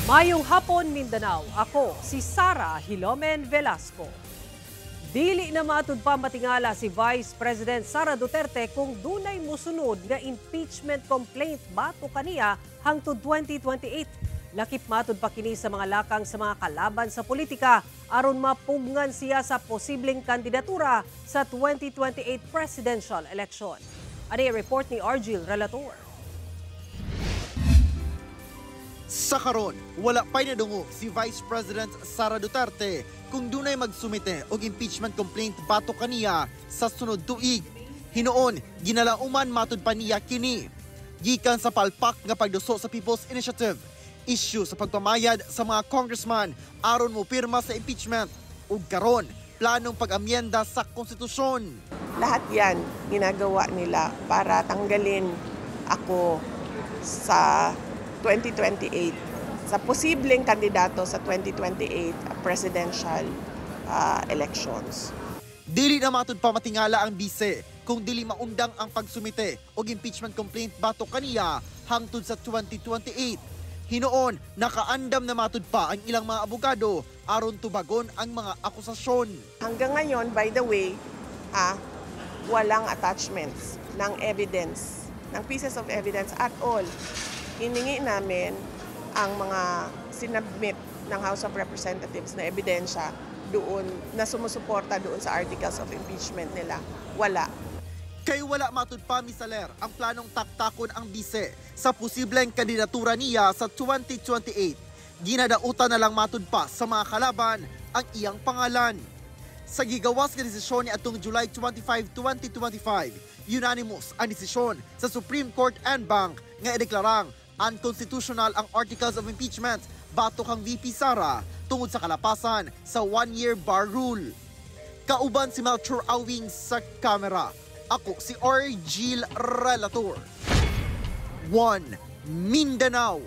Mayong hapon, Mindanao. Ako si Sara Hilomen Velasco. Dili na matud pa matingala si Vice President Sara Duterte kung dunay musunod nga impeachment complaint batok kaniya hangtod 2028. Lakip matud pa kini sa mga lakang sa mga kalaban sa politika aron mapugngan siya sa posibleng kandidatura sa 2028 presidential election. Ani report ni Argil Relator. Sa karon, wala pa'y nadungog si Vice President Sara Duterte kung dunay magsumite og impeachment complaint batok kaniya sa sunod tuig. Hinuon, ginalauman matud pa niya kini. Gikan sa palpak nga pagduso sa People's Initiative, issue sa pagpamayad sa mga congressman aron mo pirma sa impeachment ug karon planong pag-amyenda sa konstitusyon. Lahat yan ginagawa nila para tanggalin ako sa 2028, sa posibleng kandidato sa 2028 presidential elections. Dili na matud pa matingala ang bise kung dili maundang ang pagsumite og impeachment complaint batok kaniya hangtod sa 2028. Hinuon, nakaandam na matud pa ang ilang mga abogado aron tubagon ang mga akusasyon. Hanggang ngayon, by the way, walang attachments ng evidence, ng pieces of evidence at all. Hiningi namin ang mga sinubmit ng House of Representatives na ebidensya doon na sumusuporta doon sa articles of impeachment nila. Wala. Kay wala matud pa misaler ang planong taktakon ang bise sa posibleng kandidatura niya sa 2028. Ginadautan na lang matud pa sa mga kalaban ang iyang pangalan. Sa gigawas nga desisyon ni atong July 25, 2025, unanimous ang desisyon sa Supreme Court en banc nga ideklarang unconstitutional ang articles of impeachment batok kang VP Sara tungod sa kalapasan sa one-year bar rule. Kauban si Melchor Awing sa kamera. Ako si Argil Relator. 1 Mindanao.